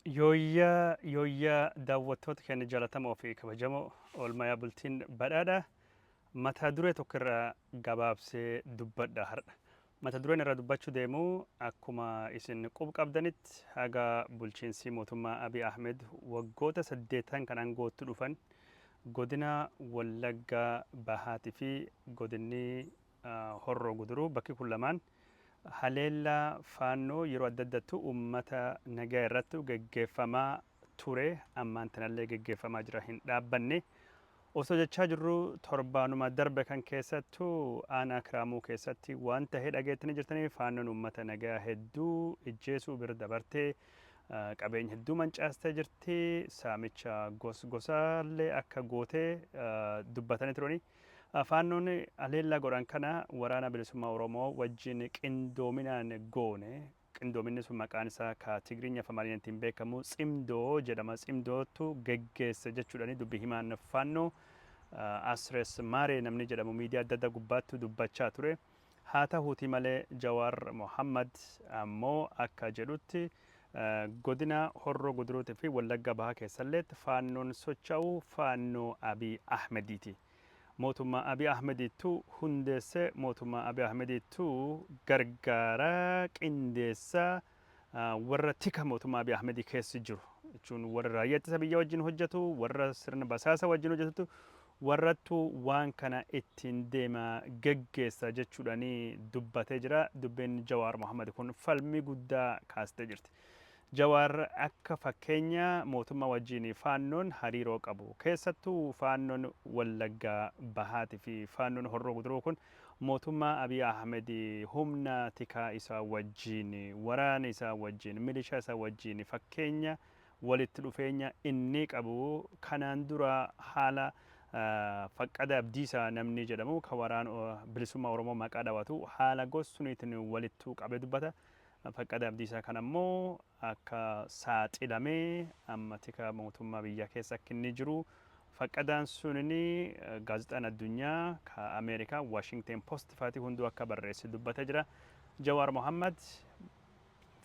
Yooyyaa yooyyaa daawwattoota keenya jaalatamoo fi kabajamoo, oolmayaa bultiin badhaadha. Mata duree tokko irraa gabaabsee dubbadha har'a. Mata dureen irraa dubbachuu deemu, akkuma isin qub qabdanitti, haga bulchiinsi mootummaa Abiy Ahmed waggoota 8n kan aangootti dhufan, godina Wallaggaa Bahaatii fi godinni Horroo Guduruu, bakki kun lamaan haleellaa Faannoo yeroo adda addattu uummata nagaa irratti geggeeffamaa ture, ammaan tanallee geggeeffamaa jira, hin dhaabbanne. Osoo jechaa jirru, torbaanuma darbe kan keessattu aanaa Kiraamuu keessatti waan tahee dhageettanii jirtanii. Faannoon uummata nagaa hedduu ijjeesuu bira dabartee qabeenya hedduu mancaastee jirti, saamicha gos gosaallee akka gootee dubbatanii turanii. Faannoon haleellaa godhan kana Waraana Bilisummaa Oromoo wajjin qindoominaan goone. Qindoominni sun maqaan isaa ka Tigirinya fi Amaarinya ittiin beekamu Tsimdoo jedhama. Tsimdootu geggeesse jechuudhani dubbi himaan Faannoo Asres Maaree namni jedhamu miidiyaa adda addaa gubbaatti dubbachaa ture. Haa tahuutii malee, Jawaar Mohammad ammoo akka jedhutti, godina Horroo Guduruutii fi Wallagga Bahaa keessalleetti Faannoon socha'u Faannoo Abiy Ahmediiti. Mootummaa Abiy Ahmediittu hundeesse, mootummaa Abiy Ahmediittu gargaara, qindeessa, warra tika mootummaa Abiy Ahmedii keessa jiru jechuun warra raayyaa ittisa biyya wajjin hojjetu, warra sirna basaasa wajjin hojjetutu warrattu waan kana ittiin deema, geggeessa jechuudhaani dubbatee jira. Dubbiin Jawaar Mohammad kun falmii guddaa kaastee jirti. Jawaar akka fakkeenya mootummaa wajjin Faannoon hariiroo qabu. Keessattuu Faannoon Wallaggaa Bahaatii fi Faannoon Horroo Guduruu kun mootummaa Abiy Ahmed humna tikaa isaa wajjin, waraana isaa wajjin, milishaa isaa wajjin fakkeenya walitti dhufeenya inni qabu kanaan dura haala Faqqada Abdiisaa namni jedhamu kan Waraana Bilisummaa Oromoo maqaa dhawatu haala gossuniitiin walittuu qabee dubbata. Faqqada Abdiisaa kan ammoo akka saaxilamee amma tika mootummaa biyyaa keessa akka inni jiru, Faqqadaan sunini gaazexaan addunyaa ka Ameerikaa Washington Post faatii hunduu akka barreesse dubbatee jira. Jawaar Mohammad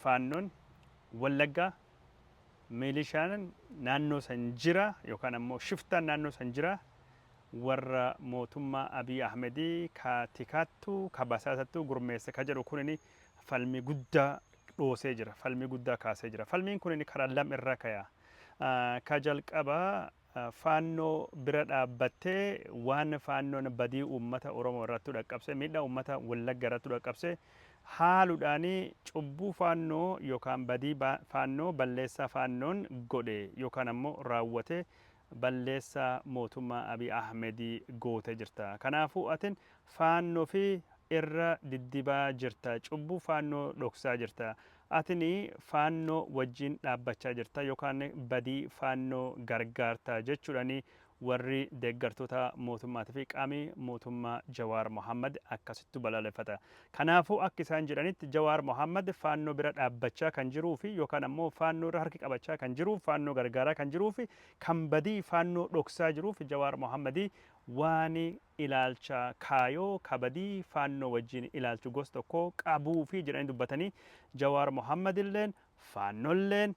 Faannoon Wallaggaa, milishaan naannoo san jira yookaan ammoo shiftaan naannoo san jira, warra mootummaa Abiy Ahmedii ka tikaattu, ka basaasattu gurmeesse ka jedhu kunini falmii guddaa dhoosee jira. Falmii guddaa kaasee jira. Falmiin kunini karaa lam irra kaya. Ka jalqaba, Faannoo bira dhaabbattee waan Faannoon badii uummata Oromoo irrattu dhaqqabse, miidhaa uummata Wallagga irrattu dhaqqabse haaluudhaan, cubbuu Faannoo yookaan badii Faannoo, balleessaa Faannoon godhe yookaan ammoo raawwate balleessaa mootummaa Abiy Ahmedii gootee jirta. Kanaafuu atin Faannoo fi irra diddibaa jirta. Cubbuu Faannoo dhoksaa jirta. Atini Faannoo wajjin dhaabbachaa jirta yookaan badii Faannoo gargaarta jechuudhani warri deeggartoota mootummaatii fi qaami mootummaa Jawaar Mohammad akkasittu balaaleffata. Kanaafuu akka isaan jedhanitti, Jawaar Mohammad Faannoo bira dhaabbachaa kan jiruu fi yookaan ammoo Faannoo irra harki qabachaa kan jiruuf, Faannoo gargaaraa kan jiruu fi kan badii Faannoo dhoksaa jiruuf Jawaar Mohammadii waan ilaalcha kaayoo ka badii Faannoo wajjin ilaalchu gos tokko qabuufi jedhanii dubbatanii, Jawaar Mohammad illeen, Faannolleen,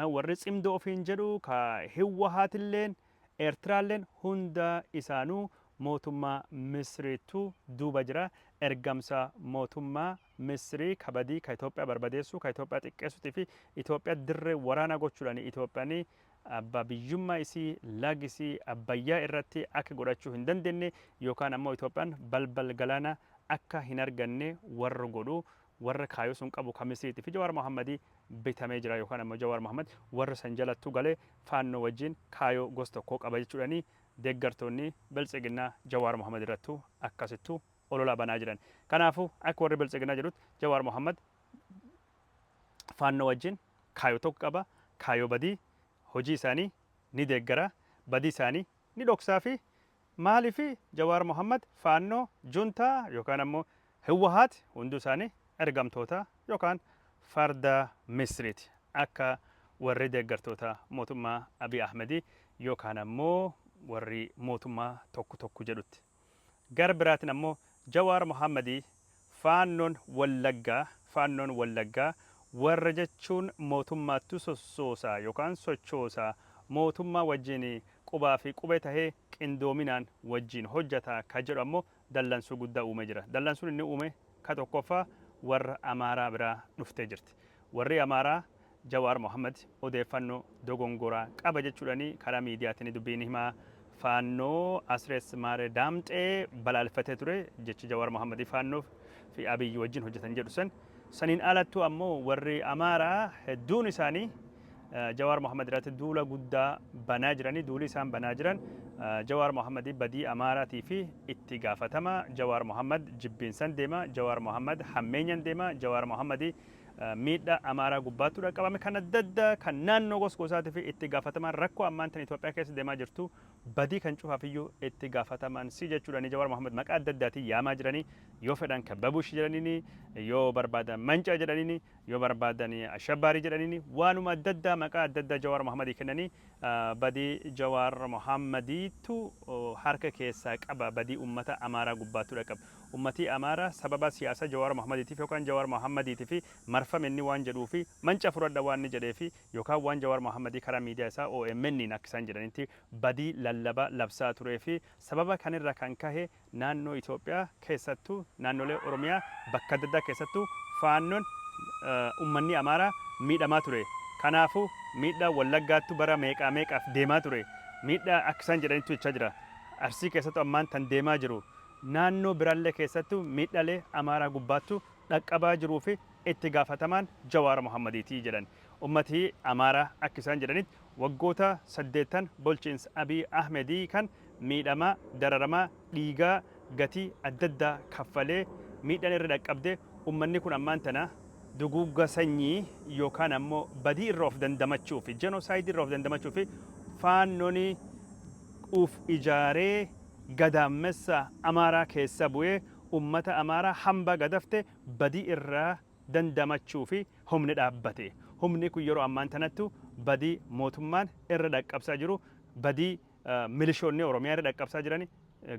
warri Tsimdoo ofiin jedhu ka Hiwwahaatilleen, Eertiraalleen hunda isaanuu mootummaa Misriittu duuba jira. Ergamsa mootummaa Misrii ka badii ka Itoophiyaa barbadeessuu, ka Itoophiyaa xiqqeessuutii fi Itoophiyaa dirree waraanaa gochuudhaan Itoophiyaan abbaa biyyummaa isii lag isii Abbayyaa irratti akka godhachuu hin dandeenye yookaan ammoo Itoophiyaan balbal galaana akka hin arganne warra godhu, warra kaayoo sun qabu ka Misriitii fi Jawaar Mohammadii bitamee jira yookaan ammoo Jawaar Mohammad warra san jalattuu galee Faannoo wajjin kaayoo gos tokkoo qaba jechuudhani deeggartoonni Biltsiginnaa Jawaar Mohammad irrattuu akkasittuu ololaa banaa jiran. Kanaafuu akka warri Biltsiginnaa jedhutti, Jawaar Mohammad Faannoo wajjin kaayoo tokko qaba. Kaayoo badii hojii isaanii ni deeggara. Badii isaanii ni dhoksaa fi maaliif Jawaar Mohammad, Faannoo, Juntaa yookaan ammoo Hiwwahaat hunduu isaanii ergamtoota yookaan farda Misriiti akka warri deeggartoota mootummaa Abiy Ahmedii yookaan ammoo warri mootummaa tokko tokko jedhutti. Gara biraatiin ammoo Jawaar Mohammadii Faannoon Wallaggaa, Faannoon Wallaggaa Warra jechuun mootummaattu sossoosa yookaan sochoosa, mootummaa wajjin qubaa fi qubee tahee qindoominaan wajjin hojjata ka jedhu ammoo dallansuu guddaa uumee jira. Dallansuun inni uume ka tokkoffaa warra Amaaraa biraa dhuftee jirti. Warri Amaaraa Jawaar Mohammed odeeffannoo dogongoraa qaba jechuudhani karaa miidiyaatiin dubbiin himaa Faannoo Asrees Maaree Daamxee balaaleffatee ture jechi Jawaar Mohammed Faannoo fi Abiyyi wajjin hojjetan jedhu san. Saniin alattuu ammoo warri Amaaraa hedduun isaanii Jawaar Mohammed irratti duula guddaa banaa jiranii. Duuli isaan banaa jiran Jawaar Mohammed badii Amaaraatii fi itti gaafatama, Jawaar Mohammed jibbiinsan deema, Jawaar Mohammed hammeenyan deema, Jawaar Mohammed miidhaa Amaaraa gubbaattu dhaqqabame kan adda addaa kan naannoo gos gosaatii fi itti gaafatamaan rakkoo ammaan tan Itoophiyaa keessa deemaa jirtu badii kan cufaafiyyuu itti gaafatamaan si jechuudhaan Jawaar Mohammed maqaa adda addaatiin yaamaa jiranii. Yoo fedhan kabbabush jedhaniini, yoo barbaadan mancaa jedhaniini, yoo barbaadan ashabbaarii jedhaniini, waanuma adda addaa maqaa adda addaa Jawaar Mohammadii kennanii badii Jawaar Mohammadiitu harka keessaa qaba, badii ummata Amaaraa gubbaattu dhaqqabe. Ummatii Amaaraa sababa siyaasa Jawaar Mohammadiitiif yookaan Jawaar Mohammadiitiif marfame inni waan jedhuu fi manca fudhadha waan inni jedhee fi yookaan waan Jawaar Mohammadii karaa miidiyaa isaa OMN akka isaan jedhanitti badii lallabaa labsaa turee fi sababa kanirra kan kahe naannoo Itoophiyaa keessattuu naannolee Oromiyaa bakka adda addaa keessattuu Faannoon ummanni Amaaraa miidhamaa ture. Kanaafuu miidhaa Wallaggaattu bara meeqaa meeqaaf deemaa ture. Miidhaa akka isaan jedhanitti jechaa jira. Arsii keessattuu ammaan tan deemaa jiru. Naannoo biraallee keessattuu miidhalee Amaaraa gubbaattu dhaqqabaa jiruu fi itti gaafatamaan Jawaar Mohammadiiti jedhan. Ummati Amaaraa akka isaan jedhanitti waggoota 8 bulchiinsa Abiy Ahmedii kan miidhamaa, dararamaa, dhiigaa, gatii adda addaa kaffalee miidhaan irra dhaqqabde, ummanni kun ammaan tana duguugga sanyii yookaan ammoo badii irra of dandamachuu fi jenosaayidii irra of dandamachuu fi Faannoon uf ijaaree gadaammessa Amaaraa keessa bu'ee ummata Amaaraa hambaa gadafte badii irraa dandamachuu fi humni dhaabbate. Humni kun yeroo ammaan tanattu badii mootummaan irra dhaqqabsaa jiru, badii milishoonni Oromiyaa irra dhaqqabsaa jiran,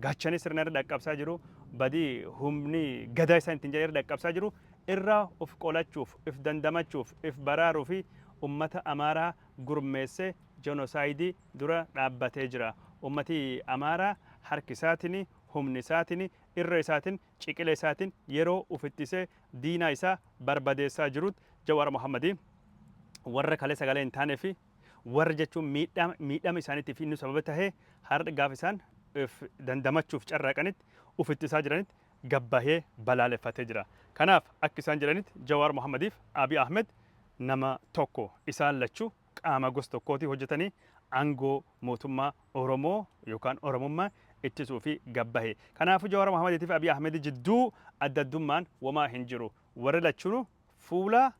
gaachanii sirna irra dhaqqabsaa jiru, badii humni gadaa isaan ittiin jedhan irra dhaqqabsaa jiru irraa of qolachuuf, if dandamachuuf, if baraaruu fi ummata Amaaraa gurmeessee jenosaayidii dura dhaabbatee jira. Ummati Amaaraa harki isaatiin, humni isaatiin, irra isaatiin, ciqila isaatiin yeroo uf ittisee diinaa isaa barbadeessaa jirutti Jawaar Mohammadii warra kalee sagalee hin taanee fi warra jechuun miidhama isaaniitiif inni sababa tahee har'a gaaf isaan dandamachuuf carraaqanitti uf ittisaa jiranitti gabbahee balaaleffatee jira. Kanaaf akka isaan jedhanitti Jawaar Mohammadiif Abiy Ahmed nama tokko, isaan lachuu qaama gos tokkootii hojjetanii aangoo mootummaa Oromoo yookaan Oromummaa ittisuu fi gabbahe. Kanaafuu Jawaar Mohammadiitiif Abiy Ahmed jidduu adda addummaan womaa hin jiru. Warri lachuunu fuula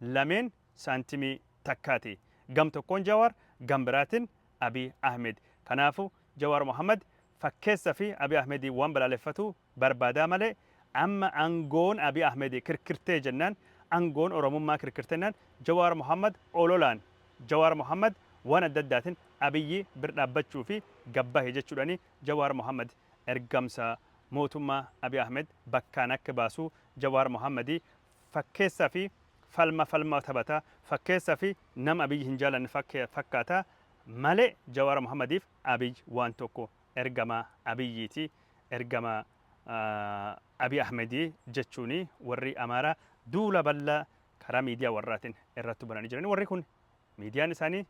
lameen saantimii takkaati. Gam tokkoon Jawaar, gam biraatiin Abiy Ahmed. Kanaafuu Jawaar Mohammad fakkeessa fi Abiy Ahmed waan balaaleffatu barbaadaa malee amma aangoon Abiy Ahmed kirkirtee jennaan, aangoon Oromummaa kirkirtee jennaan, Jawaar Mohammad ololaan, Jawaar Mohammad waan adda addaatiin Abiyyi bir dhaabbachuu fi gabbahe jechuudhaani Jawaar Mohammad ergamsa mootummaa Abiy Ahmed bakkaan akka baasu Jawaar Mohammadi fakkeessa fi falma falma taphata, fakkeessa fi nama Abiyyi hin jaalanne fakkaata malee Jawaar Mohammadiif Abiy waan tokko, ergama Abiyyiiti, ergama Abiy Ahmedii jechuun warri Amaaraa duula bal'aa karaa miidiyaa warraatiin irratti bananii jiran. Warri kun miidiyaan isaanii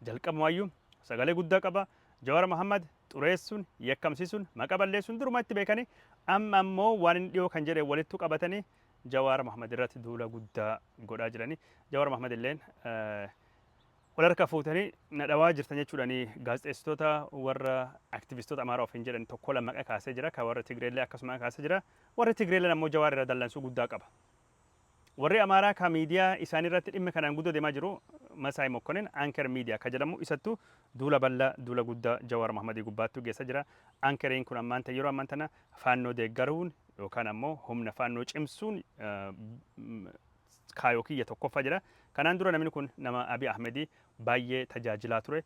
jalqabumaayyuu sagalee guddaa qaba. Jawaar Mohammad xureessuun, yakkamsiisuun, maqaa balleessuun duruma itti beekanii amma ammoo waan inni dhiyoo kan jedhe walittu qabatanii Jawaar Mohammad irratti duula guddaa godhaa jiranii. Jawaar Mohammad illeen wal harka fuutanii na dhawaa jirtan jechuudhaan gaazexeessitoota warra aktivistoota Amaaraa ofiin jedhan tokko lama maqaa kaasee jira. Kan warra Tigreellee akkasuma kaasee jira. Warri Tigreelleen ammoo Jawaar irra dallansuu guddaa qaba. Warri Amaaraa ka miidiyaa isaanii irratti dhimma kanaan guddoo deemaa jiru Masaay Mokkonen Anker Miidiyaa ka jedhamu isattu duula bal'aa, duula guddaa Jawaar Mohammadii gubbaattu geessa jira. Ankeriin kun ammaan yeroo ammaan tana Faannoo deeggaruun yookaan ammoo humna Faannoo cimsuun kaayoo kiyya tokkoffaa jira. Kanaan dura namni kun nama Abiy Ahmedii baay'ee tajaajilaa ture.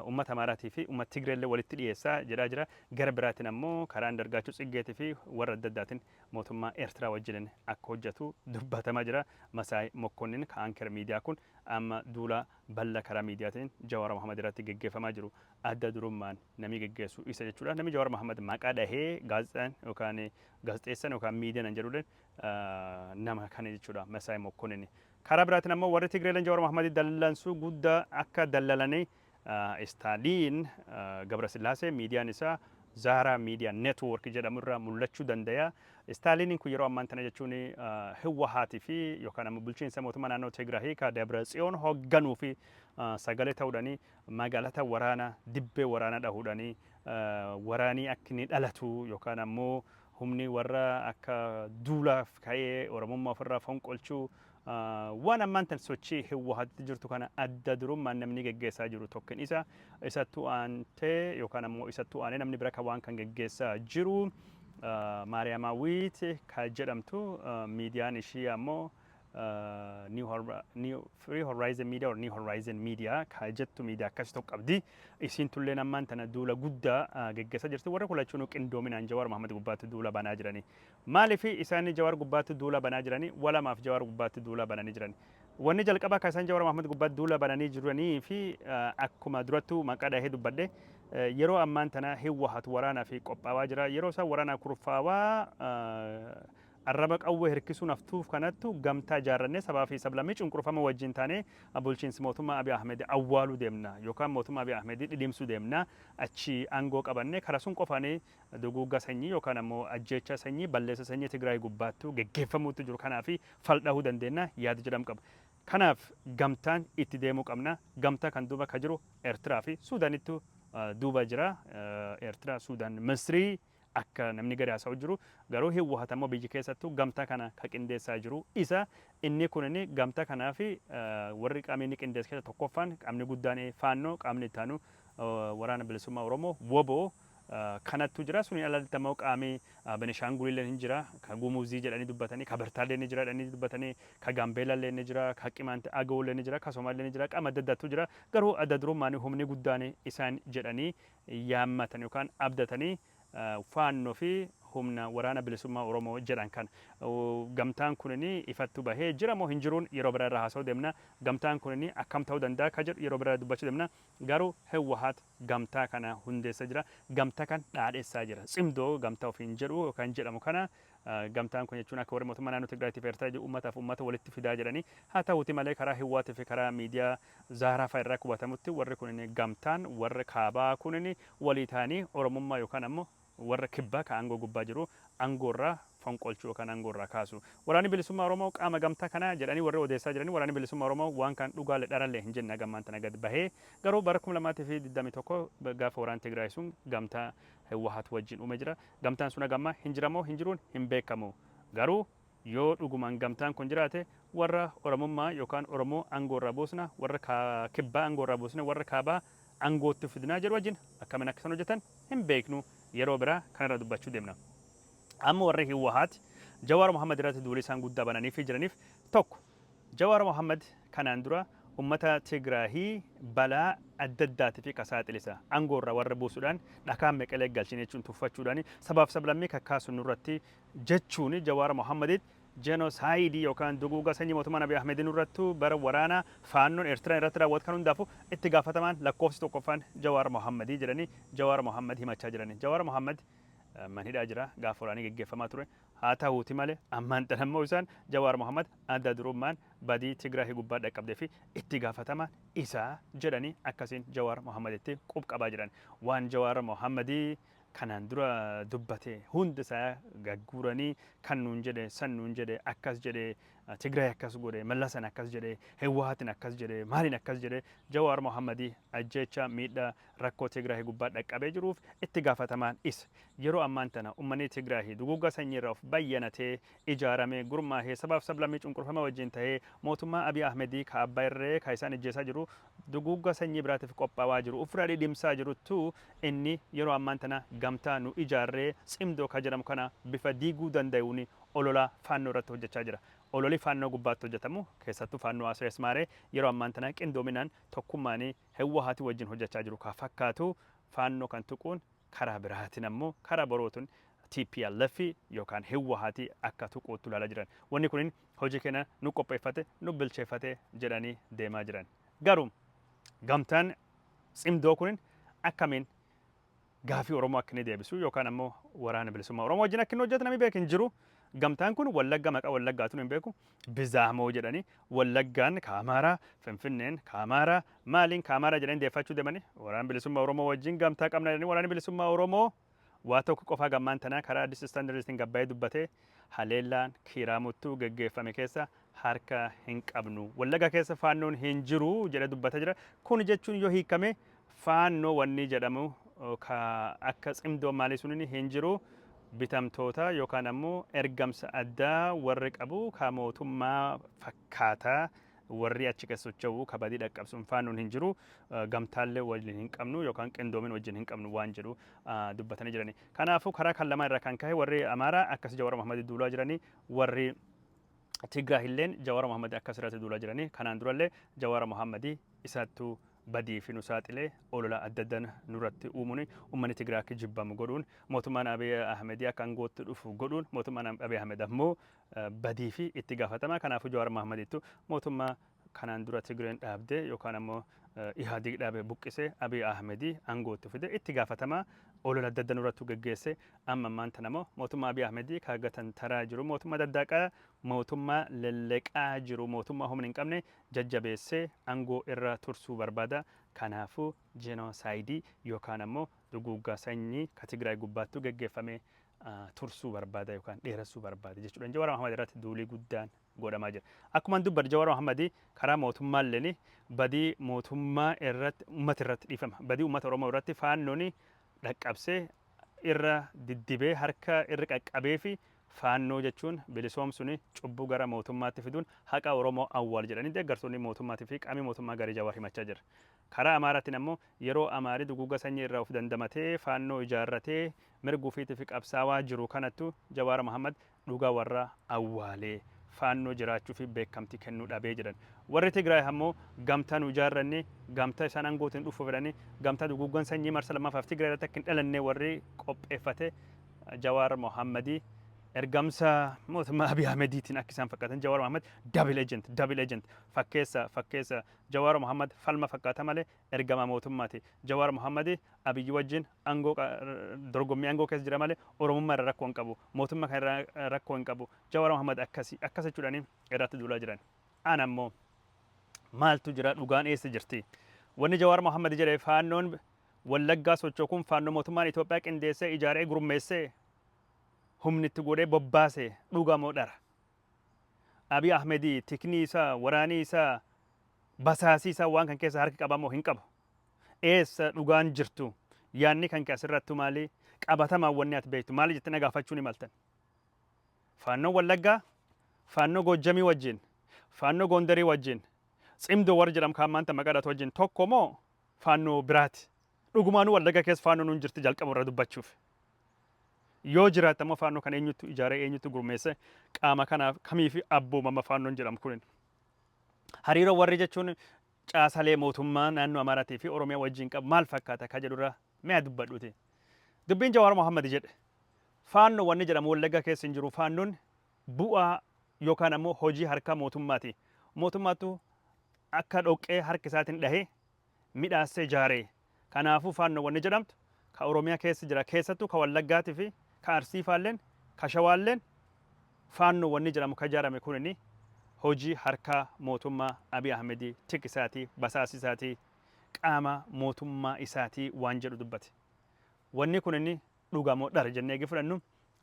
Uummata Amaaraatii fi uummata Tigreellee walitti dhiyeessaa jedhaa jira. Gara biraatiin ammoo karaa Andargaachoo Tsiggeetii fi warra adda addaatiin mootummaa Eertiraa wajjin akka hojjetu dubbatamaa jira. Masaay Mokkonnin ka Anker Miidiyaa kun amma duula bal'aa karaa miidiyaatiin Jawaar Mohaammed irratti geggeeffamaa jiru adda durummaan namni geggeessu isa jechuudha. Namni Jawaar Mohaammed maqaa dhahee gaazexaan yookaan gaazexeessaan yookaan miidiyaan an jedhuleen nama kana jechuudha, Masaay Mokkonnin. Karaa biraatiin ammoo warri Tigreeleen Jawaar Mohaammed dallansuu guddaa akka dallalanii Istaaliin Gabrasillaasee miidiyaan isaa Zaaraa Miidiyaa Network jedhamu irraa mul'achuu danda'a. Istaaliiniin kun yeroo ammaan tana jechuun Hiwwahaatii fi yookaan ammoo bulchiinsa mootummaa naannoo Tigraahii ka Dabra Tsiyoon hoogganuu fi sagalee ta'uudhaanii magaalota waraana dibbee waraana dhahuudhaanii waraanii akka inni dhalatu yookaan ammoo humni warra akka duulaaf ka'ee Oromummaa ofirraa fonqolchuu, waan ammaan tan sochii Hiwwahaatitti jirtu kana adda durummaan namni geggeessaa jiru tokkin isa. Isattu aantee yookaan ammoo isattu aanee namni bira kan waan kan geggeessaa jiru Maariyaamaawwiit ka jedhamtu, miidiyaan ishii ammoo New Free Horizon Media or New Horizon Media ka jettu miidiyaa akkasii tokko qabdi. Isiin tulleen ammaan tana duula guddaa geggeessaa jirti. Warra kun lachuunuu qindoominaan Jawaar Mohaammed gubbaatti duula banaa jirani. Maaliif isaan Jawaar gubbaatti duula banaa jirani? Walamaaf Jawaar gubbaatti duula bananii jiran. Wanni jalqabaa kan isaan Jawaar Mohaammed gubbaatti duula bananii jiranii fi akkuma durattuu maqaa dhahee dubbadhe, yeroo ammaan tana Hiwwahat waraanaa fi qophaawaa jira. Yeroo isaan waraanaa kurfaawaa arraba qawwee hirkisuun haftuuf kanattu gamtaa ijaarrannee sabaa fi sablammii cunqurfama wajjin taanee bulchiinsi mootummaa Abiy Ahmed awwaaluu deemna yookaan mootummaa Abiy Ahmed dhidhimsuu deemna, achi aangoo qabanne kara sun qofaanii duguugga sanyii yookaan ammoo ajjeechaa sanyii, balleessa sanyii Tigraay gubbaattuu geggeeffamuutti jiru kanaa fi faldhahuu dandeenya yaada jedhamu qaba. Kanaaf gamtaan itti deemuu qabna. Gamtaa kan duuba ka jiru Eertiraa fi Suudaanittu duuba jira. Eertiraa, Suudaan, Misrii akka namni gadi haasa'u jiru. Garuu Hiwwahat ammoo biyyi keessattuu gamtaa kana ka qindeessaa jiru isa. Inni kunin gamtaa kanaa fi warri qaamni inni qindeesse keessa tokkoffaan qaamni guddaan Faannoo, qaamni itti aanu Waraana Bilisummaa Oromoo WOBO kanattu jira. Suniin alatti ammoo qaamni Benishaangulillee ni jira. Ka Gumuzii jedhanii dubbatanii, ka Bertaallee ni jira jedhanii dubbatanii, ka Gaambeellallee ni jira, ka Qimaanti Agawullee ni jira, ka Somaallee ni jira, qaama adda addaatu jira. Garuu adda durummaan humni guddaan isaan jedhanii yaammatan yookaan abdatanii Faannoo fi humna Waraana Bilisummaa Oromoo jedhan kana. Gamtaan kunini ifattu bahee jira moo hin jiruun yeroo biraa irraa haasa'uu deemna. Gamtaan kunini akkam ta'uu danda'a ka jedhu yeroo biraa dubbachuu deemna. Garuu Hewwahaat gamtaa kana hundeessa jira. Gamtaa kan dhaadhessaa jira. Tsimdoo gamtaa ofiin jedhu yookaan jedhamu kana, gamtaan kun jechuun akka warri mootummaa naannoo Tigraayitii fi Eertiraa jedhu uummataaf uummata walitti fidaa jedhanii, haa ta'uuti malee karaa Hiwwaatii fi karaa miidiyaa Zaaraa fa'a irraa hubatamutti warri kunin gamtaan warra kaabaa kunin walii ta'anii Oromummaa yookaan ammoo warra kibbaa ka aangoo gubbaa jiru aangoo irraa fonqolchuu yookaan aangoo irraa kaasu. Waraanni Bilisummaa Oromoo qaama gamtaa kanaa jedhanii warri odeessaa jiranii, Waraanni Bilisummaa Oromoo waan kan dhugaalee dharallee hin jenne haga ammaan tana gad bahee. Garuu bara 2021 gaafa waraanni Tigraay sun gamtaa Hewwahat wajjin uume jira. Gamtaan sun haga ammaa hin jiramoo hin jiruun hin beekamu. Garuu yoo dhugumaan gamtaan kun jiraate warra Oromummaa yookaan Oromoo aangoo irraa buusna, warra kibbaa aangoo irraa buusne warra kaabaa aangootti fidnaa jedhu wajjin akkamiin akka isaan hojjetan hin beeknu, yeroo biraa kanarra dubbachuu deemna. Amma warri Hiwwahaat Jawaar Mohammad irratti duulii isaan guddaa bananii fi jiraniif tokko, Jawaar Mohammad kanaan dura ummata Tigraahii balaa adda addaatii fi kasaaxilisa aangoo irraa warra buusuudhaan dhakaan Meqelee galchine jechuun tuffachuudhaan sabaaf sablammii kakkaasuun nurratti jechuun Jawaar Mohammaditti jenosaayidii yookaan duguuga sanyii mootummaa Abiy Ahmedin irrattu bara waraana Faannoon Eertiraan irratti raawwatu kan hundaafu itti gaafatamaan lakkoofsi tokkoffaan Jawaar Mohammadii jedhanii Jawaar Mohammad himachaa jirani. Jawaar Mohammad manhidhaa jira gaafa waraanii geggeeffamaa ture. Haa ta'uuti malee ammaan tana immoo isaan Jawaar Mohammad adda durummaan badii Tigraahii gubbaa dhaqqabdee fi itti gaafatamaan isaa jedhanii akkasiin Jawaar Mohammaditti qub qabaa jiran. Waan Jawaar Mohammadii kanaan dura dubbate hunda isaa gagguuranii kan nuun jedhe, san nuun jedhe, akkas jedhe, Tigraay akkas godhe, Mallasan akkas jedhe, Hewwaatin akkas jedhe, maaliin akkas jedhe, Jawaar Mohammadii ajjeecha miidhaa rakkoo Tigraay gubbaa dhaqqabee jiruuf itti gaafatamaan isa. Yeroo ammaan tana uummanni Tigraay duguuggaa sanyii irraa of bayyanatee ijaaramee gurmaahee sabaaf sablammii cunqurfama wajjin ta'ee mootummaa Abiy Ahmedii ka abbaa irree ka isaan ijjeessaa jiru duguuggaa sanyii biraatiif qophaawaa jiru ofirraa dhidhimsaa jiruttu, inni yeroo ammaan tana gamtaa nu ijaarree Tsimdoo ka jedhamu kana bifa diiguu danda'uun olola Faannoo irratti hojjechaa jira. Ololi Faannoo gubbaatti hojjetamu, keessattuu Faannoo Asrees Maaree yeroo ammaan tanaa qindoominaan tokkummaanii Hewwahaati wajjin hojjechaa jiru ka fakkaatu, Faannoo kan tuquun karaa biraatiin ammoo karaa borootuun TPLF yookaan Hewwahaati akka tuquutti ilaalaa jiran. Wanni kunin hojii keenya nu qopheeffate, nu bilcheeffate jedhanii deemaa jiran. Garuu gamtaan tsimdoo kunin akkamiin gaafii Oromoo akka inni deebisu yookaan ammoo Waraana Bilisummaa Oromoo wajjin akka inni hojjetu namni beeku hin jiru. Gamtaan kun Wallagga maqaa Wallaggaatu hin beeku. Bizaamoo jedhanii Wallaggaan ka Amaaraa, Finfinneen ka Amaaraa, maaliin ka Amaaraa jedhanii deeffachuu deemanii Waraana Bilisummaa Oromoo wajjin gamtaa qabna jedhanii. Waraanni Bilisummaa Oromoo waa tokko qofaa gammaan tanaa karaa Addis Standardiitiin gabbaa'ee dubbatee, haleellaan Kiiraamuttuu geggeeffame keessa harka hin qabnu. Wallagga keessa Faannoon hin jiru jedhee dubbataa jira. Kun jechuun yoo hiikame Faannoo wanni jedhamu ka akka tsimdoo maalii sunin hin jiru, bitamtoota yookaan ammoo ergamsa addaa warri qabu ka mootummaa fakkaataa warri achi keessa socho'u ka badii dhaqqabsuun Faannoon hin jiru, gamtaallee waliin hin qabnu yookaan qindoomin wajjin hin qabnu waan jedhu dubbatanii jirani. Kanaafuu karaa kan lamaan irraa kan ka'e warri Amaaraa akkas Jawar Mohammad duulaa jiranii, warri Tigraay illeen Jawar Mohammad akkas irratti duulaa jiranii. Kanaan durallee Jawar Mohammad isattu badii fi nu saaxilee olola adda addaa nurratti uumuun uummanni Tigraay akka jibbamu godhuun, mootummaan Abiy Ahmed akka aangootti dhufu godhuun, mootummaan Abiy Ahmed ammoo badii fi itti gaafatama. Kanaafuu Jawar Mohammadittu mootummaa kanaan dura Tigreen dhaabde yookaan ammoo Ihaadig dhaabe buqqisee Abiy Ahmed aangootti fide, itti gaafatama olola adda addaa nurratti geggeesse. Amma ammaan tana immoo mootummaa Abiy Ahmed ka gatantaraa jiru, mootummaa daddaaqaa, mootummaa lelleqaa jiru, mootummaa humna hin qabne jajjabeessee aangoo irra tursuu barbaada. Kanaafuu jenosaayidii yookaan ammoo duguuggaa sanyii ka Tigraay gubbaattuu geggeeffame tursuu barbaada yookaan dheeressuu barbaada jechuudha. Jawar Mohammad irratti duulii guddaan godhamaa jira. Akkuma dubbadhe, Jawar Mohammad karaa mootummaalleen badii mootummaa irratti, uummata irratti, dhiifama, badii uummata Oromoo irratti Faannoon dhaqqabsee irra diddibee harka irra qaqqabee fi Faannoo jechuun bilisoomsuun cubbuu gara mootummaatti fiduun haqa Oromoo awwaal jedhanii deeggartoonni mootummaatii fi qaamni mootummaa garii Jawaar himachaa jira. Karaa Amaaraatiin ammoo yeroo Amaari duguugga sanyii irraa of dandamatee Faannoo ijaarratee mirga ofiitii fi qabsaawaa jiru kanattu Jawaar Mohammad dhugaa warra awwaalee Faannoo jiraachuu fi beekamtii kennuu dhabee jedhan. Warri Tigraay ammoo gamtaa nu ijaarranne, gamtaa isaan aangootiin dhufu fedhanii, gamtaa duguuggan sanyii marsa lammaffaaf Tigraay irratti akka hin dhalanne warri qopheeffate Jawaar Mohammadii ergamsa mootummaa Abiy Ahmediitiin akka isaan fakkaatan. Jawaar Mohammad double agent, double agent fakkeessa, fakkeessa. Jawaar Mohammad falma fakkaata malee ergama mootummaati. Jawaar Mohammad Abiyyi wajjin aangoo dorgommii aangoo keessa jira malee Oromummaa irra rakkoo hin qabu. Mootummaa kana irra rakkoo hin qabu. Jawaar Mohammad akkasi akkas jechuudhaan irratti duulaa jiran. Ana ammoo maaltu jira? Dhugaan eessa jirti? Wanni Jawaar Mohammad jedhe, Faannoon Wallaggaa socho'u kun Faannoo mootummaan Itoophiyaa qindeessee, ijaaree, gurmeessee, humni itti godhee bobbaase, dhugaa moo dhara? Abiy Ahmedii tikni isaa, waraanii isaa, basaasii isaa waan kan keessa harki qabamoo hin qabu? Eessa dhugaan jirtu? Yaadni kan kee asirrattu maali? Qabatamaan wanni ati beektu maali jettee na gaafachuu ni maltan. Faannoon Wallaggaa Faannoo Goojjamii wajjin, Faannoo Gondarii wajjin, Tsimdoo warri jedhamu kaan maanta maqaa dhahatu wajjin tokko moo Faannoo biraati? Dhugumaanuu Wallagga keessa Faannoon hin jirti jalqaba irra dubbachuuf. Yoo jiraatte ammoo Faannoo kan eenyutu ijaaree, eenyutu gurmeesse, qaama kanaaf kamiif abboomama Faannoon jedhamu kunin? Hariiroo warri jechuun caasalee mootummaa naannoo Amaaraatii fi Oromiyaa wajjin qabu maal fakkaata ka jedhurra mee dubbadhuuti. Dubbiin Jawaar Mohammad jedhe, Faannoo wanni jedhamu Wallagga keessa hin jiru, Faannoon bu'aa yookaan ammoo hojii harkaa mootummaati. Mootummaatu akka dhoqqee harka isaatiin dhahee midhaassee ijaare. Kanaafuu Faannoo wanni jedhamtu ka Oromiyaa keessa jira, keessattuu ka Wallaggaatii fi ka Arsii faalleen ka Shawaalleen, Faannoo wanni jedhamu ka ijaarame kunini hojii harkaa mootummaa Abiy Ahmedii, tik isaatii, basaasii isaatii, qaama mootummaa isaatii waan jedhu dubbate. Wanni kunini dhugaa moo dhara jennee eegi fudhannu,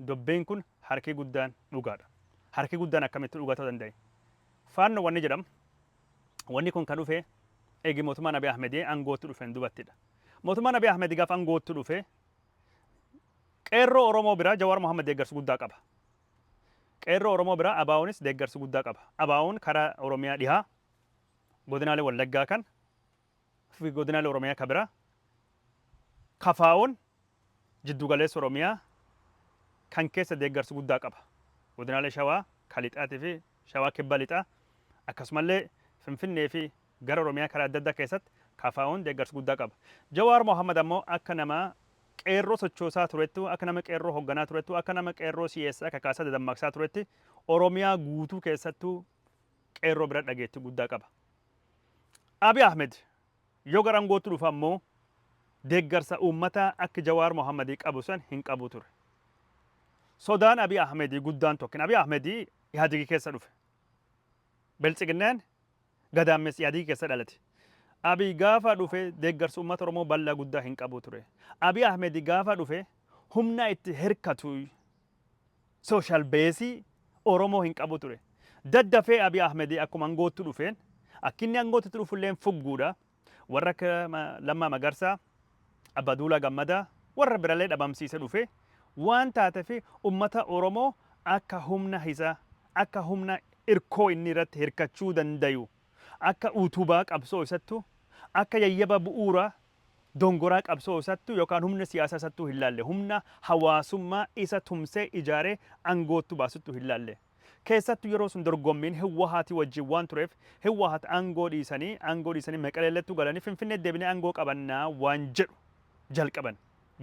dubbiin kun harki guddaan dhugaadha. Harki guddaan akkamitti dhugaa ta'uu danda'e? Faannoo wanni jedhamu wanni kun kan dhufe eegi mootummaan Abiy Ahmedii aangootti dhufeen dubattidha. Mootummaan Abiy Ahmed gaafa aangootti dhufe qeerroo Oromoo biraa Jawaar Mohammad deeggarsa guddaa qaba. Qeerroo Oromoo biraa ABO'nis deeggarsa guddaa qaba. ABO'n karaa Oromiyaa dhihaa godinaalee Wallaggaa kan fi godinaalee Oromiyaa kan biraa, KFO'n jiddu galeessa Oromiyaa kan keessa deeggarsa guddaa qaba. Godinaalee Shawaa, ka Lixaatii fi Shawaa Kibba Lixaa, akkasumallee Finfinnee fi gara Oromiyaa karaa adda addaa keessatti KFO'n deeggarsa guddaa qaba. Jawaar Mohammad ammoo akka nama qeerroo sochoosaa turettu, akka nama qeerroo hogganaa turettu, akka nama qeerroo siyaasaa kakaasaa dadammaqsaa turetti Oromiyaa guutuu keessattuu qeerroo bira dhageettii guddaa qaba. Abiy Ahmed yoo gara aangootti dhufu ammoo deeggarsa uummataa akka Jawaar Mohammadii qabu san hin qabu ture. Sodaan Abiy Ahmedii guddaan tokko Abiy Ahmedii Ihaadigi keessa dhufe. Biltsiginnaan gadaammes Ihaadigi keessa dhalate. Abiy gaafa dhufe deeggarsa uummata Oromoo bal'aa guddaa hin qabu ture. Abiy Ahmed gaafa dhufe humna itti hirkatu social base Oromoo hin qabu ture. Daddafee Abiy Ahmed akkuma aangootti dhufeen, akki inni aangootti dhufulleen fugguudha. Warra akka Lammaa Magarsaa, Abbaduulaa Gammadaa, warra birallee dhabamsiise dhufe waan taateef, uummata Oromoo akka humna isaa, akka humna irkoo inni irratti hirkachuu dandayu, akka utubaa qabsoo isattu, akka yayyaba bu'uura dongoraa qabsoo isattu yookaan humna siyaasaa isattuu hin laalle, humna hawaasummaa isa tumsee ijaaree aangoottu baasuttu hin laalle. Keessattuu yeroo sun dorgommiin Hiwwahaati wajjin waan tureef, Hiwwahat aangoo dhiisanii Maqaleellettu galanii Finfinnee deebinee aangoo qabannaa waan jedhu jalqaban.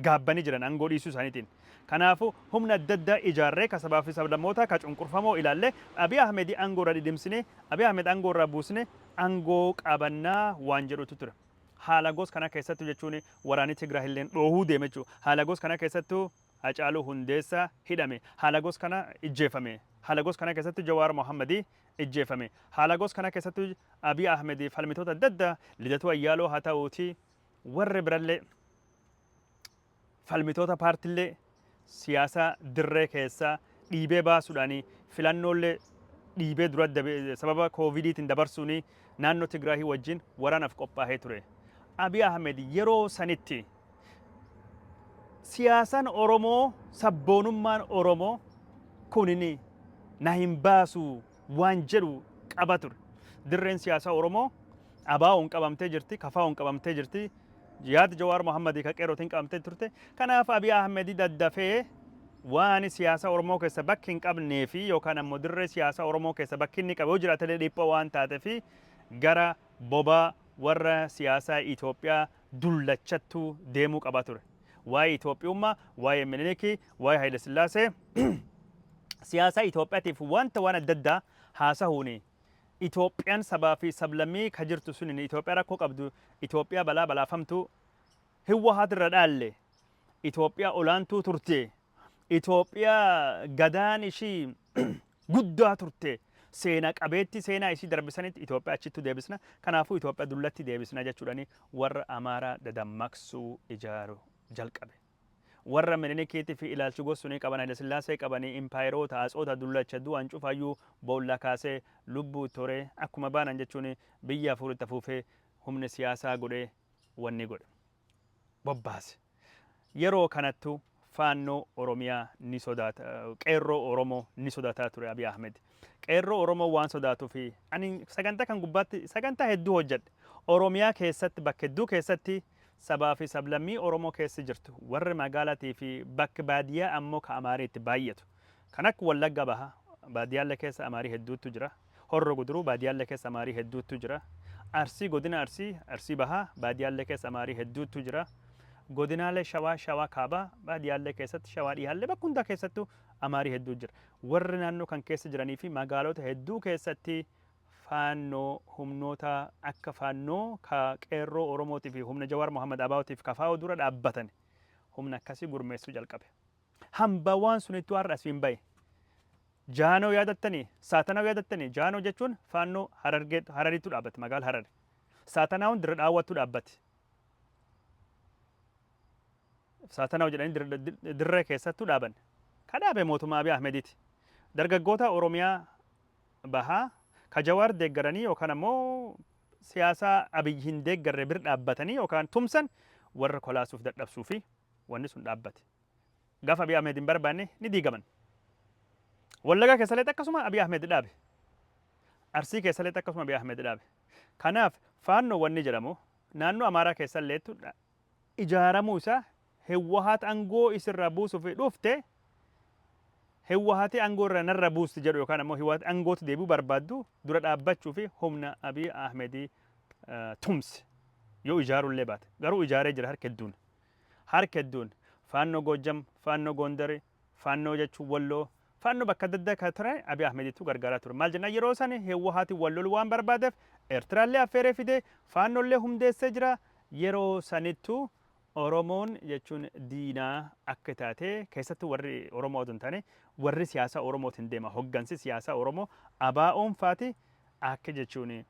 Gaabbanii jiran aangoo dhiisuu isaaniitiin. Kanaafuu humna adda addaa ijaarree, ka sabaa fi sablammoota ka cunqurfamoo ilaalle, Abiy Ahmed aangoo irra dhidhimsine, Abiy Ahmed aangoo irraa buusne, aangoo qabannaa waan jedhutu ture. Haala gos kana keessattuu jechuun waraanni Tigraay illee dhoohuu deeme jechuudha. Haala gos kana keessattuu Hacaaluu Hundeessaa hidhame. Haala gos kana ijjeefame. Haala gos kana keessatti Jawaar Mohammadii ijjeefame. Haala gos kana keessatti Abiy Ahmed falmitoota adda addaa, Lidatuu Ayyaaloo haa ta'uuti, warri birallee falmitoota paartillee siyaasaa dirree keessaa dhiibee baasuudhaan, filannoolee dhiibee dura sababa koovidiitiin dabarsuun naannoo Tigraahii wajjin waraanaaf qophaa'ee ture. Abiy Ahmed yeroo sanitti siyaasaan Oromoo, sabboonummaan Oromoo kunin na hin baasu waan jedhu qaba ture. Dirreen siyaasaa Oromoo ABO'n qabamtee jirti, KFO'n qabamtee jirti, yaada Jawaar Mohammadii ka qeerrootiin qabamtee turte. Kanaaf Abiy Ahmed daddafee waan siyaasa Oromoo keessa bakki hin qabnee fi yookaan ammoo dirree siyaasa Oromoo keessa bakki inni qabu yoo jiraatellee dhiphoo waan taatee fi gara bobaa warra siyaasaa Itoophiyaa dullachattuu deemuu qaba ture. Waa'ee Itoophiyummaa, waa'ee Minilikii, waa'ee Haayile Sillaasee, siyaasa Itoophiyaatiif wanta waan adda addaa haasahuuni Itoophiyaan sabaa fi sablammii ka jirtu sunin, Itoophiyaa rakkoo qabdu, Itoophiyaa balaa balaafamtuu Hiwwahaat irra dhaalle, Itoophiyaa olaantuu turte, Itoophiyaa gadaan ishii guddaa turte, seena qabeetti seenaa ishii darbisanitti Itoophiyaa achittu deebisna, kanaafuu Itoophiyaa dullatti deebisna jechuudhani warra Amaaraa dadammaqsuu ijaaru jalqabe. Warra Minilikiitii fi ilaalchi gosunii qaban, Haile Sillaasee qabanii, impaayeroota atsoota dullacha du'an cufayyuu boolla kaasee lubbuu toree akkuma baanan jechuun biyya hafuuritti afuufee humni siyaasaa godhee wanni godhe. Bobbaase. Yeroo kanattu Faannoo Oromiyaa ni sodaata, qeerroo Oromoo ni sodaataa ture Abiy Ahmed. Qeerroo Oromoo waan sodaatuu fi ani sagantaa kan gubbaatti sagantaa hedduu hojjedhe. Oromiyaa keessatti bakka hedduu keessatti sabaa fi sablammii Oromoo keessa jirtu, warri magaalaatii fi bakka baadiyyaa ammoo ka Amaarii itti baay'atu. Kan akka Wallagga Baha baadiyyaallee keessa Amaarii hedduutu jira. Horro Guduruu baadiyyaallee keessa Amaarii hedduutu jira. Arsii, godina Arsii, Arsii Bahaa baadiyyaallee keessa Amaarii hedduutu jira. Godinaalee Shawaa, Shawaa Kaabaa baadiyyaallee keessatti, Shawaa Dhihaallee bakka hundaa keessattuu Amaarii hedduu jira. Warri naannoo kan keessa jiranii fi magaalota hedduu keessatti Faannoo, humnoota akka Faannoo ka qeerroo Oromootii fi humna Jawaar Mohammad ABOtiif KFO dura dhaabbatan humna akkasii gurmeessuu jalqabe. Hamba waan sunittuu har'a asiin bahe. Jaanoo yaadattanii, Saatanaa yaadattanii, Jaanoo jechuun Faannoo Harargee Harariitu dhaabbate, magaala Harari. Saatanaawwan Dirra Dhaawwattu dhaabbate. Saatanaaw jedhanii dirree keessattuu dhaaban. Ka dhaabe mootummaa Abiy Ahmediiti. Dargaggoota Oromiyaa Bahaa ka Jawaar deeggaranii yookaan ammoo siyaasaa Abiy hin deeggarre bir dhaabbatanii yookaan tumsan warra kolaasuuf dadhabsuu fi wanni sun dhaabbate. Gaafa Abiy Ahmed hin barbaanne ni diigaman. Wallagaa keessallee akkasuma Abiy Ahmed dhaabe. Arsii keessallee akkasuma Abiy Ahmed dhaabe. Kanaaf Faannoo wanni jedhamu naannoo Amaaraa keessalleettu ijaaramuu isaa, Hiwwahaat aangoo isirraa buusuuf dhufte. Hiwwahaati aangoo irra narra buusti jedhu yookaan ammoo Hiwwahaati aangootti deebi'uu barbaaddu dura dhaabbachuu fi humna Abiy Ahmedii tumse yoo ijaarullee baate. Garuu ijaaree jira harka hedduun. Harka hedduun Faannoo Goojjam, Faannoo Gondari, Faannoo jechuun Walloo, Faannoo bakka adda addaa kan ture Abiy Ahmeditu gargaaraa ture. Maal jennaan, yeroo san Hiwwahaati wal loluu waan barbaadeef Eertiraallee affeeree fidee Faannollee hundeessee jira. Yeroo sanittu Oromoon jechuun diinaa akka taate, keessattuu warri Oromoo odoo hin taane warri siyaasaa Oromootiin deema. Hoggansi siyaasaa Oromoo ABO'n faati akka jechuun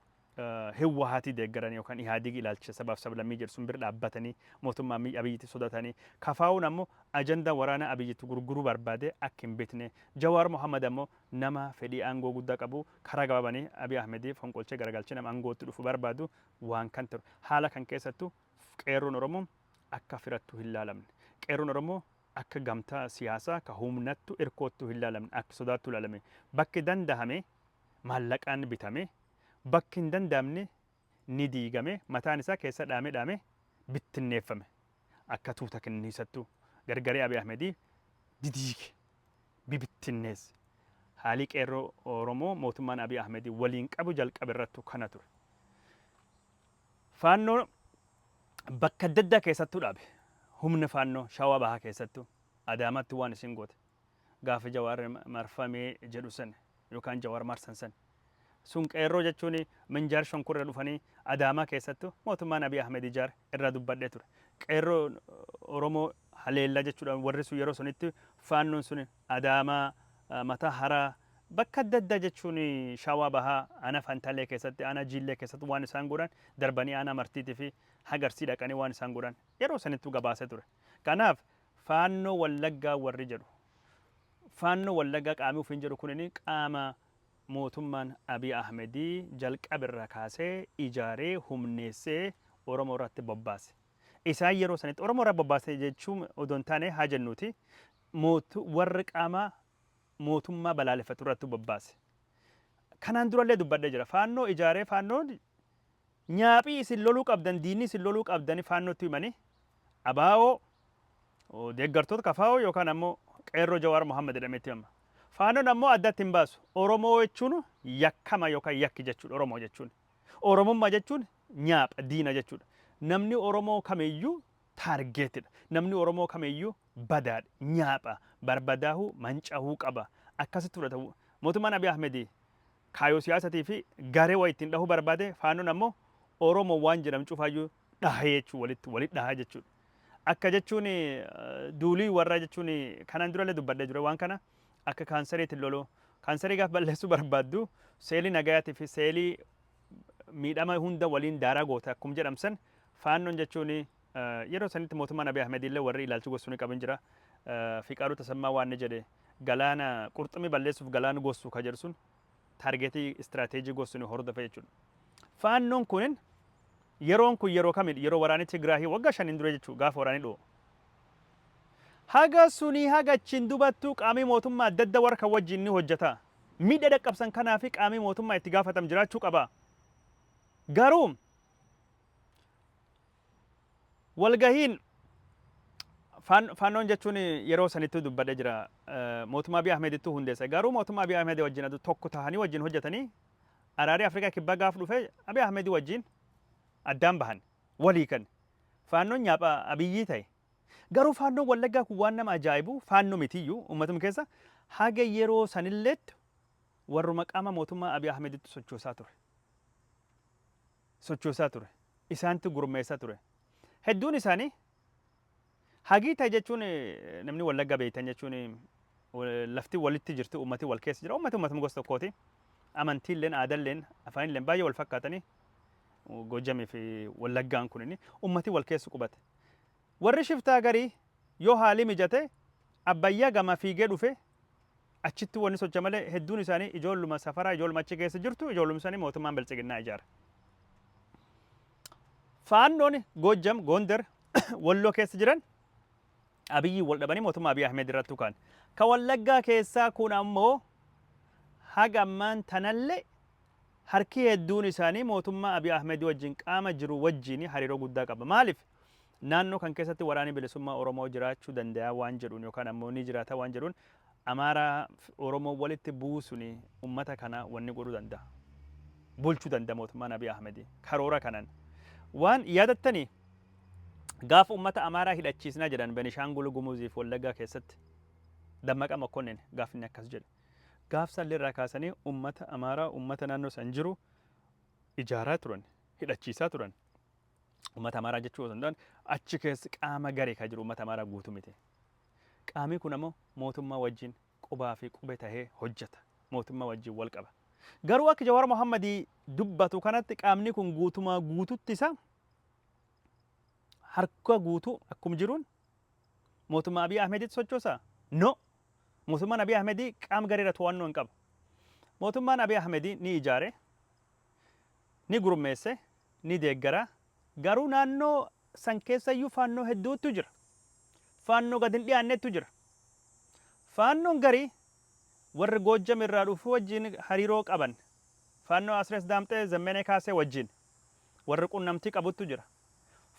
Hiwwahaatii deeggaran yookaan Ihaadiig ilaalcha sabaaf sablammii jedhu sun bira dhaabbatanii mootummaa Abiyyitti sodaatanii, KFO'n ammoo ajandaa waraanaa Abiyyitti gurguruu barbaade akka hin bitne, Jawaar Mohammad ammoo nama fedhii aangoo guddaa qabu, karaa gabaabanii Abiy Ahmedii fonqolchee garagalchee nama aangootti dhufu barbaadu waan kan ture. Haala kan keessattuu qeerroon Oromoo akka firattuu hin laalamne. Qeerroon Oromoo akka gamtaa siyaasaa ka humnattu irkoottuu hin laalamne, akka sodaattuu ilaalame. Bakki dandahame maallaqaan bitame, bakki hin danda'amne ni diigame, mataan isaa keessa dhaame dhaame bittinneeffame. Akka tuuta kinniisattuu gargaree Abiy Ahmedii didiige, bibittinneesse. Haalii qeerroo Oromoo mootummaan Abiy Ahmedii waliin qabu jalqaba irrattu kana ture. Faannoo bakka adda addaa keessattuu dhaabe. Humna Faannoo Shawaa Bahaa keessattuu Adaamaatti waan isin goote. Gaafa Jawaar marfamee jedhu san yookaan Jawaar marsan san. Sun qeerroo jechuun Minjaar Shonkur irra dhufanii Adaamaa keessattuu mootummaan Abiy Ahmed ijaare irraa dubbadhee ture. Qeerroo Oromoo haleellaa jechuudhaan warri sun yeroo sunitti Faannoon sun Adaamaa, Mataa Haraa, bakka adda addaa jechuun Shawaa Bahaa aanaa Fantaalee keessatti, aanaa Jiillee keessatti waan isaan godhan, darbanii aanaa Martiitii fi Hagarsii dhaqanii waan isaan godhan yeroo sanittuu gabaasee ture. Kanaaf Faannoo Wallaggaa warri jedhu, Faannoo Wallaggaa qaamii ofiin jedhu kunini qaama mootummaan Abiy Ahmedii jalqaba irraa kaasee ijaaree humneessee Oromoo irratti bobbaase. Isaan yeroo sanitti Oromoo irratti bobbaase jechuun odoo hin taane, haa jennuuti, warri qaama mootummaa balaaleffatu irratti bobbaase. Kanaan durallee dubbadhee jira. Faannoo ijaaree, Faannoon nyaaphii isin loluu qabdan, diinni isin loluu qabdan Faannootti himanii, ABO deeggartoota KFO yookaan ammoo qeerroo Jawaar Mohaammed jedhametti himama. Faannoon ammoo addatti hin baasu. Oromoo jechuun yakkama yookaan yakki jechuudha. Oromoo jechuun. Oromummaa jechuun nyaapha, diina jechuudha. Namni Oromoo kamiyyuu targetidha. Namni Oromoo kamiyyuu badaadha, nyaapha, barbadaahuu, mancahuu qaba. Akkasitti fudhata. Mootummaan Abiy Ahmed kaayoo siyaasatii fi garee waa ittiin dhahuu barbaade, Faannoon ammoo Oromoo waan jedhamu cufaayyuu dhahee jechuun walitti walitti dhahaa jechuudha. Akka jechuun duulii warra jechuun kanaan durallee dubbadhee jira waan kana, akka kaansariitiin loluu. Kaansarii gaafa balleessuu barbaaddu seelii nagayaatii fi seelii miidhama hunda waliin daaraa goota akkuma jedhamsan, Faannoon jechuun yeroo sanitti mootummaan Abiy Ahmed illee warri ilaalchi gossuu ni qaban jira. Fiqaaduu Tasammaa waan inni jedhe, galaana qurxummii balleessuuf galaana gossu ka jedhu sun targetii istiraateejii gossu ni hordofe jechuudha. Faannoon kunin yeroon kun yeroo kamidha? Yeroo waraanni Tigraahii waggaa 5n dura jechuudha, gaafa waraanni dhu'u. Haga sunii haga achiin dubattuu qaamii mootummaa adda addaa warra kan wajjin ni hojjeta. Miidhaa dhaqqabsan kanaa fi qaamii mootummaa itti gaafatam jiraachuu qaba. Garuu walgahiin Faannoon jechuun yeroo sanittuu dubbadhee jira. Mootummaa Abiy Ahmedittuu hundeesse. Garuu mootummaa Abiy Ahmed wajjin adu tokko tahanii wajjin hojjetanii, araarii Afrikaa Kibbaa gaaf dhufe Abiy Ahmed wajjin addaan bahan, walii kan. Faannoon nyaapha Abiyyii ta'e. Garuu Faannoon Wallaggaa kun waan nama ajaa'ibu, Faannoo mitiyyuu uummatuma keessa haga yeroo sanilleettu warruma qaama mootummaa Abiy Ahmedittu sochoosaa ture. Sochoosaa ture. Isaantu gurmeessaa ture. Hedduun isaanii hagii ta'e jechuun namni Wallaggaa beektan jechuun lafti walitti jirti, uummati wal keessa jira, uummati uummatuma gosa tokkooti. Amantiilleen, aadalleen, afaanilleen baay'ee wal fakkaatanii Gojjamii fi Wallaggaan kun uummati wal keessa qubate. Warri shiftaa garii yoo haalii mijate Abbayyaa gama fiigee dhufe achitti wanni socha malee, hedduun isaanii ijoolluma safaraa, ijoolluma achi keessa jirtu, ijoolluma isaanii mootummaan Biltsiginnaa ijaare. Faannoon Gojjam, Gondar, Walloo keessa jiran Abiyyi wal dhabanii mootummaa Abiy Ahmed irratti kaan. Ka Wallaggaa keessaa kun ammoo haga ammaan tanallee harki hedduun isaanii mootummaa Abiy Ahmed wajjin, qaama jiru wajjin hariiroo guddaa qaba. Maaliif? Naannoo kan keessatti waraanni bilisummaa Oromoo jiraachuu danda'a waan jedhuun yookaan ammoo ni jiraata waan jedhuun. Amaaraa Oromoo walitti buusuun uummata kana wanni godhuu danda'a. Bulchuu danda'a mootummaan Abiy Ahmed karoora kanaan. Waan yaadattanii, gaafa uummata Amaaraa hidhachiisnaa jedhan Benishaangul Gumuzii fi Wallaggaa keessatti, Dammaqa Mokonnin gaaf inni akkas jedhe. Gaaf sallee irraa kaasanii uummata Amaaraa, uummata naannoo san jiru ijaaraa turan, hidhachiisaa turan. Uummata Amaaraa jechuu osoo hin taane, achi keessa qaama garee kan jiru, uummata Amaaraa guutuu miti. Qaamni kun ammoo mootummaa wajjin qubaa fi qube tahee hojjeta. Mootummaa wajjin wal qaba. Garuu akka Jawaar Mohammadii dubbatu kanatti, qaamni kun guutumaa guututti isa harka guutuu akkuma jiruun mootummaa Abiy Ahmeditti sochoosaa? No. Mootummaan Abiy Ahmedii qaama gareera to'annoo hin qabu. Mootummaan Abiy Ahmedii ni ijaare, ni gurmeesse, ni deeggara. Garuu naannoo san keessayyuu faannoo hedduutu jira. Faannoo gad hin dhiyaannettu jira. Faannoon garii warri Goojjam irraa dhufu wajjin hariiroo qaban, Faannoo Asrees Daamxee, Zemmenee Kaasee wajjin warri qunnamtii qabuttu jira.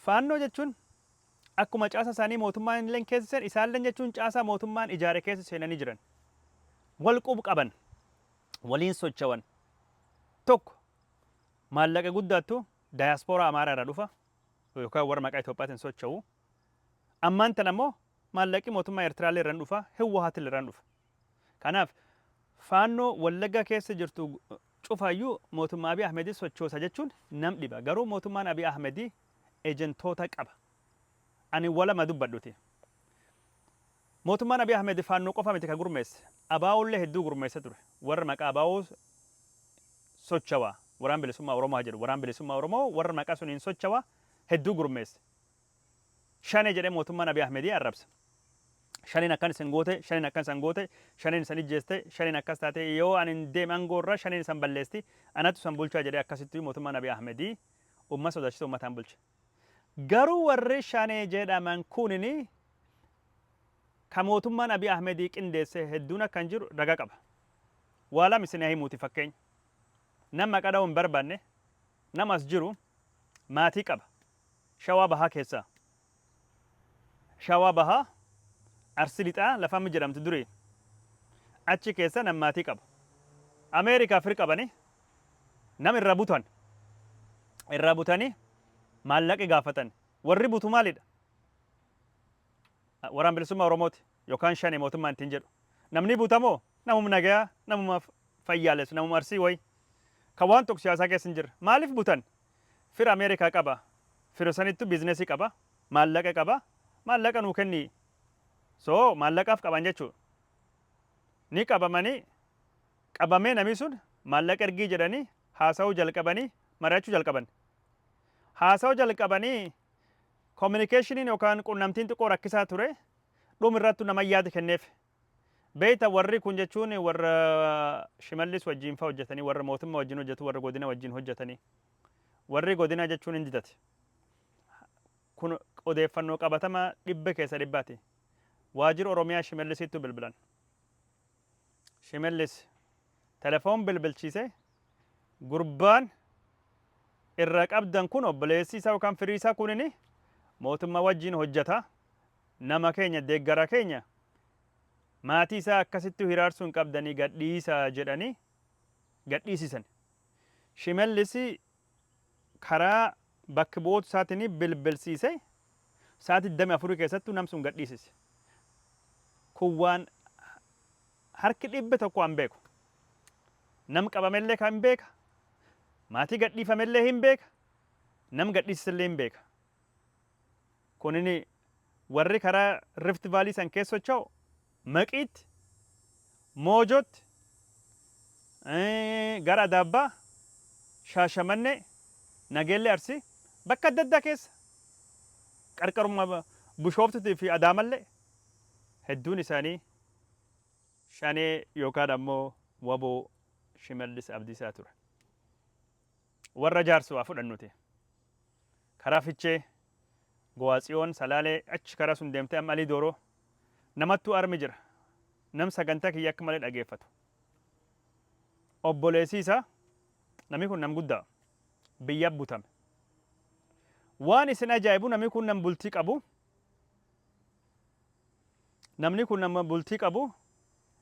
Faannoo jechuun akkuma caasa isaanii mootummaan illee keessa seen, isaallee jechuun caasaa mootummaan ijaare keessa seenanii jiran. Wal qub qaban, waliin socho'an. Tokko maallaqa guddaattu daayaspooraa Amaaraa irraa dhufa yookaan warra maqaa Itoophiyaatiin socho'u. Ammaan tan ammoo maallaqi mootummaa Eertiraallee irraan dhufa, Hiwwahaatillee irraan dhufa. Kanaaf Faannoo Wallagga keessa jirtu cufaayyuu mootummaa Abiy Ahmedii sochoosa jechuun nam dhiba. Garuu mootummaan Abiy Ahmedii ejentoota qaba. Ani walama dubbadhuti. Mootummaan Abiy Ahmed Faannoo qofa miti ka gurmeesse. Abaa'oollee hedduu gurmeesse ture. Warra maqaa Abaa'oo sochowaa, Waraan Bilisummaa Oromoo haa jedhu. Waraan Bilisummaa Oromoo warra maqaa suniin sochowaa hedduu gurmeesse. Shanee jedhee mootummaan Abiy Ahmedii arrabsa. Shaneen akkan isin goote, shaneen akkan isan goote, shaneen isan ijjeeste, shaneen akkas taate, yoo ani hin deeme aangoo irraa shaneen isan balleesti, anatu isan bulchaa jedhee akkasitti mootummaan Abiy Ahmedii uummata sodaachisa, uummataan bulcha. Garuu warri shanee jedhaman kunini ka mootummaan Abiy Ahmedii qindeesse hedduun akka hin jiru raga qaba. Waa lama isin himuuti fakkeenya. Nama maqaa dha'uu hin barbaanne, nama as jiru maatii qaba. Shawaa Bahaa keessaa. Shawaa Bahaa, Arsi Lixaa lafa amma jedhamtu durii. Achi keessa nam maatii qaba. Ameerikaa fir qabanii nam irraa butan. Irraa butanii maallaqi gaafatan. Warri butu maalidha? Waraan Bilisummaa Oromooti yookaan Shanee mootummaan ittiin jedhu. Namni butamoo namuma nagayaa, namuma fayyaalessu, namuma Arsii wayi. Kan waan tokko siyaasaa keessa hin jirre. Maaliif butan? Fira Ameerikaa qaba. Fira sanittu biizinesii qaba. Maallaqa qaba. Maallaqa nuu kenni. So maallaqaaf qaban jechuudha. Ni qabamanii, qabamee namni sun maallaqa ergii jedhanii haasa'uu jalqabanii, mari'achuu jalqaban. Haasa'uu jalqabanii, communicationin yookaan qunnamtiin xiqqoo rakkisaa ture, dhuma irrattu nama yaada kenneef. Beeyta, warri kun jechuun warra Shimallis wajjin fa hojjetanii, warra mootummaa wajjin hojjetu, warra godina wajjin hojjetanii. Warri godina jechuun hin didate. Kun odeeffannoo qabatama 100%ti. Waajjira Oromiyaa Shimallisiittu bilbilan. Shimallis telefoon bilbilchiise, gurbaan irra qabdan kun, obboleessi isaa yookaan firii isaa kunini mootummaa wajjin hojjeta. Nama keenya, deeggara keenya, maatii isaa akkasitti hiraarsuu hin qabdanii, gadhiisaa jedhanii gadhiisisan. Shimallis karaa bakki bu'oota isaatiin bilbilsiise, sa'aatii 24 keessattuu nam sun gadhiisise. Kun waan harki 100 an beeku. Nam qabamellee kan beeka. Maatii gadhiifamellee hin beeka. Nam gadhiisisellee hin beeka. Kunini warri karaa Rift Valley san keessa socho'u Maqiitti, Moojootti, gara Adaabbaa, Shaashamannee, Nageellee Arsii bakka adda addaa keessa qarqaruma Bushooftutii fi Adaamallee hedduun isaanii Shanee yookaan ammoo Waboo Shimallis Abdiisaa ture. Warra Jaarsoo haa fudhannuti. Karaa Fichee, Gowaatsiyoon, Salaalee achi karaa sun deemtee amma Alii Dooroo namattuu armi jira. Nam sagantaa kiyya akka malee dhageeffatu. Obboleessi isaa, namni kun nam guddaa, biyya butame. Waan isin ajaa'ibu, namni kun nam bultii qabu. Namni kun nama bultii qabu.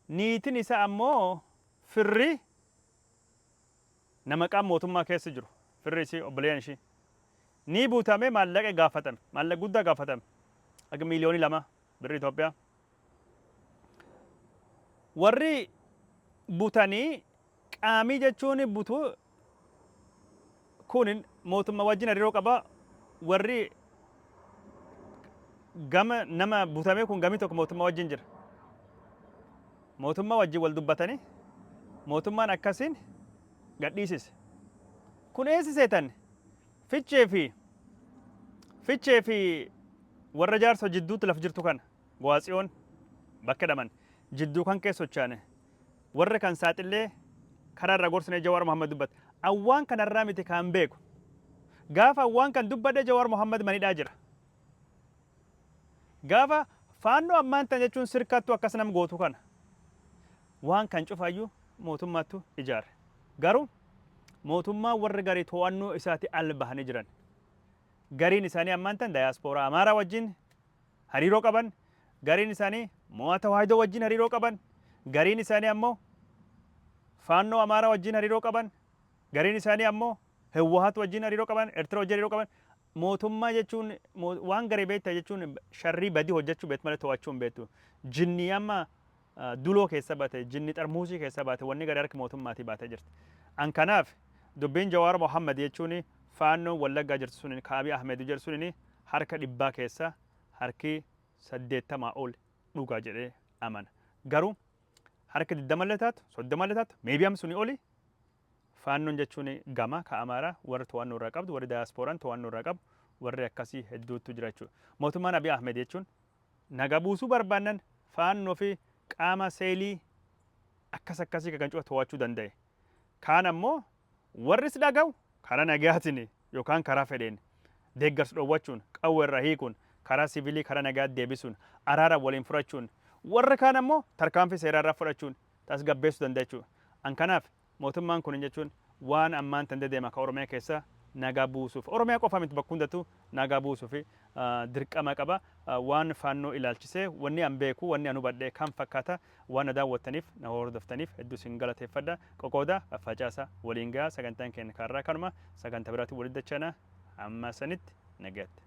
Niitiin isaa ammoo firri nama qaama mootummaa keessa jiru, firri isii, obboleeyyan ishii. Ni buutame, maallaqa gaafatame, maallaqa guddaa gaafatame, akka 2 miiliyoonii birrii Itoophiyaa. Warri butanii qaamii jechuun butu kun mootummaa wajjin hariiroo qaba. Warri gama nama butame kun gamii tokko mootummaa wajjin jira. Mootummaa wajjin wal dubbatanii mootummaan akkasiin gadhiisise. Kun eessi seetan? Fichee fi warra Jaarsoo jidduutti laf jirtu kana, Go'aatsiyoon bakka jedhaman jidduu kan keessa socho'ane, warra kan saaxillee karaa irraa gorsine Jawaar Mohammad dubbate. Awwaan kanarraa miti kan beeku. Gaafa awwaan kan dubbadhe Jawaar Mohammad manidhaa jira. Gaafa Faannoo ammaan tan jechuun sirkattu akkas nam gootu kana. Waan kan cufaayyuu mootummaattu ijaare. Garuu mootummaan warri garii to'annoo isaati al bahanii jiran. Gariin isaanii ammaan tan dayaaspooraa Amaaraa wajjin hariiroo qaban, gariin isaanii Mo'aa Tawaahidoo wajjin hariiroo qaban, gariin isaanii ammoo Faannoo Amaaraa wajjin hariiroo qaban, gariin isaanii ammoo Hewwahat wajjin hariiroo qaban, Eertiraa wajjin hariiroo qaban. Mootummaa jechuun waan garii beekta jechuun sharrii badii hojjechuu beektu malee to'achuu hin beektu. Jinnii amma duloo keessa bate, jinni xarmuusii keessa baate, wanni garii harka mootummaatii baatee jirti. An kanaaf dubbiin Jawaar Mohammad jechuun Faannoon Wallaggaa jirtu suniin ka Abiy Ahmed jedhu suniin harka dhibbaa keessa harki 80 ol dhugaa jedhee amana. Garuu harka 20llee taatu, 30llee taatu, maybe am suni oli, Faannoon jechuun gama ka Amaaraa warri to'annoo irraa qabdu, warri daayaaspooraan to'annoo irraa qabu, warri akkasii hedduutu jira jechuudha. Mootummaan Abiy Ahmed jechuun naga buusuu barbaannan Faannoo fi qaama seelii akkas akkasii kan cufa to'achuu danda'e. Kaan ammoo warris dhaga'u karaa nagaatiin yookaan karaa fedheen deeggarsa dhoowwachuun, qawwee irraa hiikuun, karaa siviilii karaa nagaatti deebisuun, araara waliin fudhachuun, warri kaan ammoo tarkaanfii seeraa irraa fudhachuun tasgabbeessuu danda'a jechuudha. An kanaaf mootummaan kun jechuun waan ammaan tan dedeema ka Oromiyaa keessa nagaa buusuuf, Oromiyaa qofa miti, bakka hundattuu nagaa buusuuf dirqama qaba. Waan Faannoo ilaalchisee wanni an beeku, wanni an hubadhe kan fakkaata. Waan na daawwattaniif, na hordoftaniif hedduu isin galateeffadha. Qoqooda faffacaasa, waliin gahaa. Sagantaan keenya kaarraa kanuma. Sagantaa biraatiin walitti dachana. Hamma sanitti nagaatti.